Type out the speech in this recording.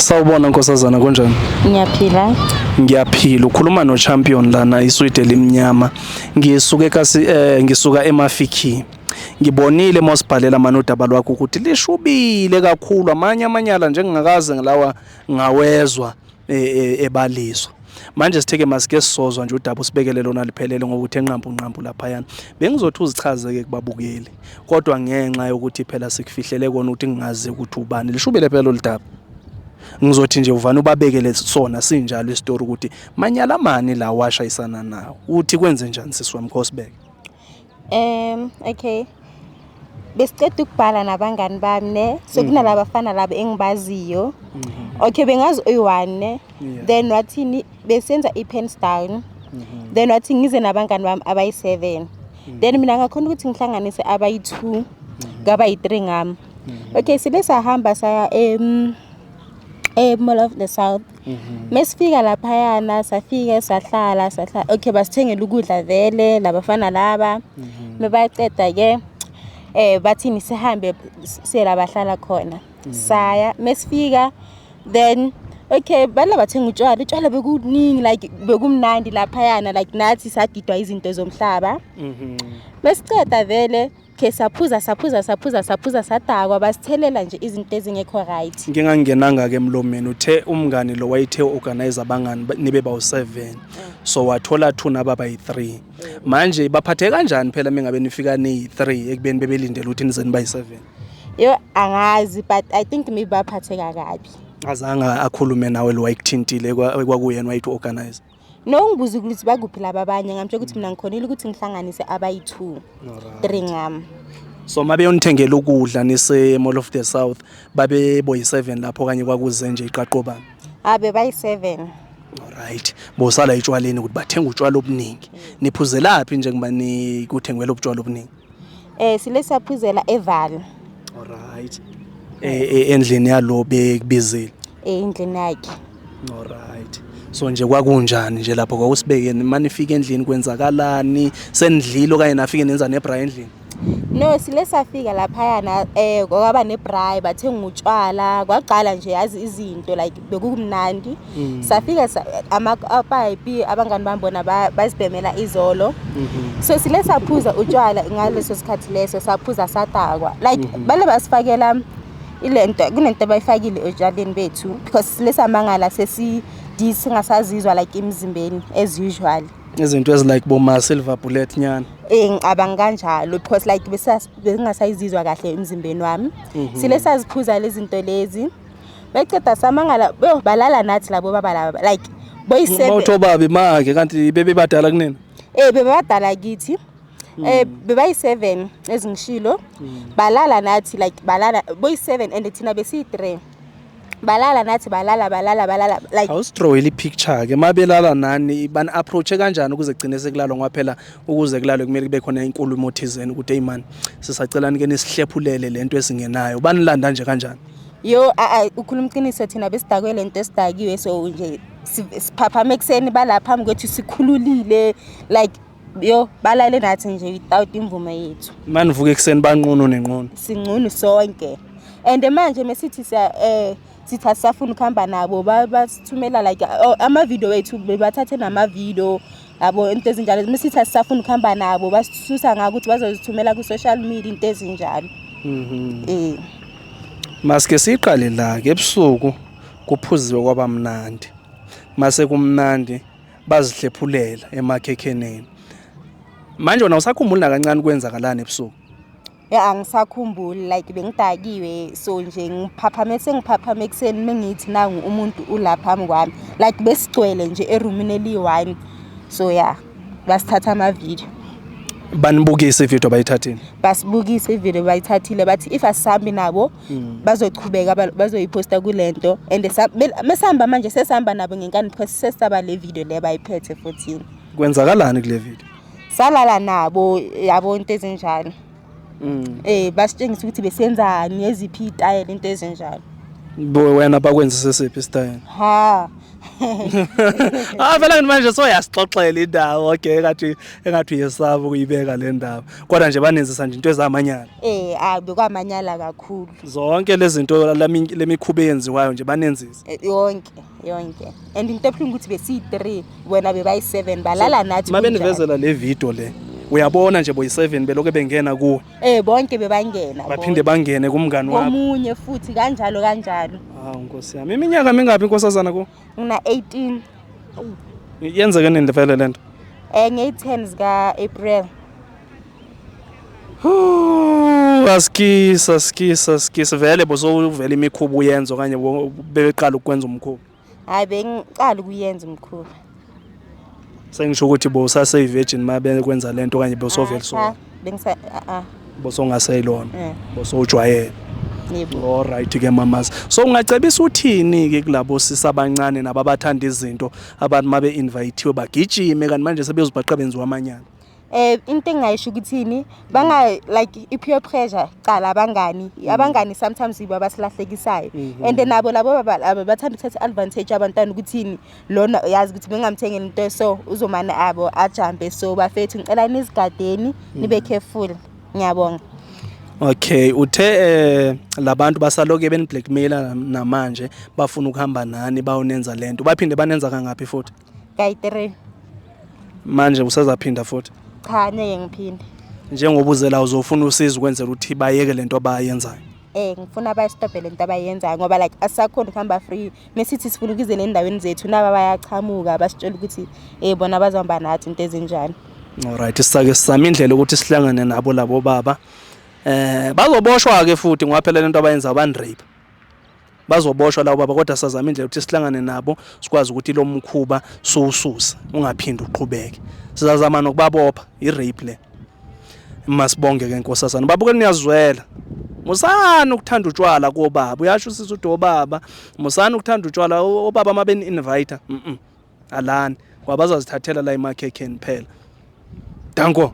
Sawubona nkosazana, kunjani? Ngiyaphila. Ngiyaphila. Ukhuluma no champion lana, iswidi elimnyama. Ngisuke kasi ngisuka eMafiki. Ngibonile mosibhalela manje udaba lwakho ukuthi lishubile kakhulu, amanye amanyala nje ngingakaze ngilawa ngawezwa ebaliswa. Manje sitheke masike sisozwa nje udaba usibekele lona liphelele ngoba uthe nqampu nqampu laphayana. Bengizothi uzichaze ke kubabukeli. Kodwa ngenxa yokuthi phela sikufihlele kona ukuthi ngingazi ukuthi ubani. Lishubile phela lolu daba. Ngizothi nje uvane ubabekele sona sinjalo isitori ukuthi manyala mani la washayisana nawo. Uthi kwenze njani sisi wami Khosibeke? Okay. Besiceda ukubhala nabangani bami ne. So kunalabafana labo engibaziyo. Okay, bengazi oyi-one ne. Then wathini, besenza i-pens down. Then wathi ngize nabangani bami abayi-7. Then mina ngakhona ukuthi ngihlanganise abayi-2 kabayi-3 ngami. Okay, sibe sahamba saya e-Mall of the South. Mesifika laphayana safika sahlala sahlala. Okay, basithengela ukudla vele labafana laba. Mebaceda ke bathini sihambe siye la bahlala khona. Saya mesifika, then okay, bala bathenga utshwala, utshwala bekuningi, like bekumnandi laphayana, like nathi sadidwa izinto zomhlaba. Mesiceda vele ke saphuza saphuza saphuza saphuza sadakwa, basithelela nje izinto ezingekho right. Ngingangenanga ke emlomeni, uthe umngani lo wayethe organize abangani nibe bawu7, so wathola 2 naba bayi3. Manje baphathe kanjani phela mengabe nifika niyi3 ekubeni bebelindele ukuthi nize niba yi7? Yo, angazi, but I think maybe baphatheka kabi. Azange akhulume nawe lo wayekuthintile kwakuyena wayithi organize? No, ngibuza ukuthi bakuphi laba abanye, ngamtshela ukuthi mina ngikhonile ukuthi ngihlanganise abayi-2 3 ngami. So mabeyonithengela ukudla nise Mall of the South, babe boyi7 lapho kanye kwakuze nje iqaqobana? Abe bayi-7. Alright, bosala etshwaleni ukuthi bathenga utshwala obuningi. Niphuzelaphi njengoba ni kuthengwela ubutshwala obuningi? Sile saphuzela eVaal. Alright. Endlini yalo bekubizile? Endlini yakhe. Alright. So nje kwakunjani nje lapho, kwakusibekeni manifika endlini, kwenzakalani? Senidlile okanye nafike nenza nebraai endlini? No, sile safika laphayana, kwaba nebraai, bathenga utshwala, kwaqala nje yazi izinto, like bekumnandi. Safika amapayipi, abangani bami bona bazibhemela izolo. So sile saphuza utshwala ngaleso sikhathi leso, saphuza sadakwa. Like bale basifakela ilento, kunento abayifakile otshwaleni bethu because sile samangala sesi singasazizwa like emzimbeni as usual. Izinto ezilike boma silver bullet nyana. Ngicabanga kanjalo because like bengingasayizizwa kahle emzimbeni wami. Sile saziphuza lezi zinto lezi. Beceda samangala bo balala nathi labo baba laba, like boyi-7. Mawutho babi make kanti bebe badala kunina? Bebadala kithi. Bebayi-7 ezingishilo. Balala nathi, like balala boyi-7 and thina besiyi-3. Balala nathi, balala balala balala like. Awusidrawele i-picture ke, mabelala nani bani approach kanjani ukuze gcine sekulalwa? Ngoba phela ukuze kulalwe kumele kube khona inkulumo thizeni ukuthi hey man, sisacela nike nisihlephulele lento esingenayo. Banilanda nje kanjani? Yo, a ukhuluma iqiniso, thina besidakwe lento esidakiwe, so nje siphaphama ekuseni balapha phambi kwethu sikhululile, like yo balale nathi nje without imvume yethu. Manivuka ekuseni banqunu nenqunu? Singcunu sonke, and manje mesithi siya sithi asisafuna ukuhamba nabo, basithumela like, oh, ama-video wethu, bebathathe nama-video yabo, into ezinjalo. Mesithi asisafuna ukuhamba nabo, basisusa ngako ukuthi bazozithumela ku-social media, into ezinjalo. Maske siqale la ke, ebusuku kuphuziwe kwaba mnandi, mase kumnandi bazihlephulela emakhekheneni. Manje wena usakhumbula nakancane kwenzakalani ebusuku? Ya, angisakhumbuli, like bengidakiwe, so nje ngiphaphame, sengiphaphame ekuseni mengithi nangu umuntu ulapha phambi kwami, like besigcwele nje erumini eliyi-one. So yeah, basithatha amavidiyo. Banibukise ividiyo abayithathile? Basibukise ividiyo bayithathile, bathi if asihambi nabo bazochubeka bazoyiphosta kule nto, and mesihamba manje sesihamba nabo ngenkani because sesaba le video le bayiphethe futhini. Kwenzakalani kule video? Salala nabo yabo, into ezinjalo. Basitshengisa ukuthi besenzani, eziphi iy'tayela, into ezinjalo. Bo wena bakwenzise siphi isitayela? Ha. Ah, phela manje soyasixoxela indawo, okay, engathi uyesaba ukuyibeka le ndaba. Kodwa nje banenzisa nje into ezamanyala. Ah, bekwamanyala kakhulu. Zonke lezi zinto, lemikhuba eyenziwayo nje banenzisa. Yonke yonke, and into ebuhlungu ukuthi besiyi-3, bona bebayi-7, balala nathi Uma kunjalo. Benivezela le video le, uyabona nje boyi-7 belokhu bengena kuwe? Bonke bebangena. Baphinde bangene kumngani wakho? Komunye futhi, kanjalo kanjalo. Hawu, nkosi yami, iminyaka mingaphi, inkosazana, ku? Ngina-18. Yenzeke nini vele lento? Ngeyi-10 zika-April. Asikis, asikis, asikis. Vele bozovela imikhuba uyenza okanye bebeqala ukwenza umkhuba? Hhayi, bengiqala ukuyenza umkhuba. Sengisho ukuthi bowusaseyi-virgin uma bekwenza lento okanye bosovele so? Cha, bengisa a. Bosongaseyilona? Bosowujwayele? Yebo. Alright ke mamas, so ungacebisa uthini-ke kulabo sisi abancane nabo abathanda izinto, abantu uma be-invithiwe bagijime, kanti manje sebezibhaqa benziwa amanyala? Into engingayisho ukuthini, banga like i-peer pressure cala abangani, abangani sometimes yibo abasilahlekisayo, and nabo labo baba laba bathanda ukuthatha advantage abantwana, ukuthini, lona yazi ukuthi bengamthengela into, so uzomane abo ajambe. So bafethu, ngicela nizigadeni, nibe careful. Ngiyabonga. Okay, uthe labantu basaloke beni-blackmaila namanje, bafuna ukuhamba nani bawunenza lento. Baphinde banenza kangaphi futhi? Kayi-3. Manje usazaphinda futhi? Cha, ngeke ngiphinde. Njengoba uzela uzofuna usizo ukwenzela ukuthi bayeke lento abayenzayo. Ngifuna bayistophe lento abayenzayo, ngoba like asakhona ukuhamba free. Mesithi sifuna ukuzela endaweni zethu, naba bayachamuka basitshela ukuthi bona bazohamba nathi, into ezinjani. Alright, sisake sizama indlela ukuthi sihlangane nabo labo baba. Bazoboshwa ke futhi ngoba phela lento abayenza ban-rape. Bazoboshwa labo baba, kodwa sazama indlela ukuthi sihlangane nabo, sikwazi ukuthi lo mkhuba siwususe, ungaphindi uqhubeke. Sizazama nokubabopha, i-rape le. Masibonge ke, nkosazana. Babuke, niyazwela. Musani ukuthanda utshwala kobaba. Uyasho usisi uthi obaba, musani ukuthanda utshwala obaba uma beni-invite. Alani. Ngoba bazazithathela la emakhekheni phela. Danko.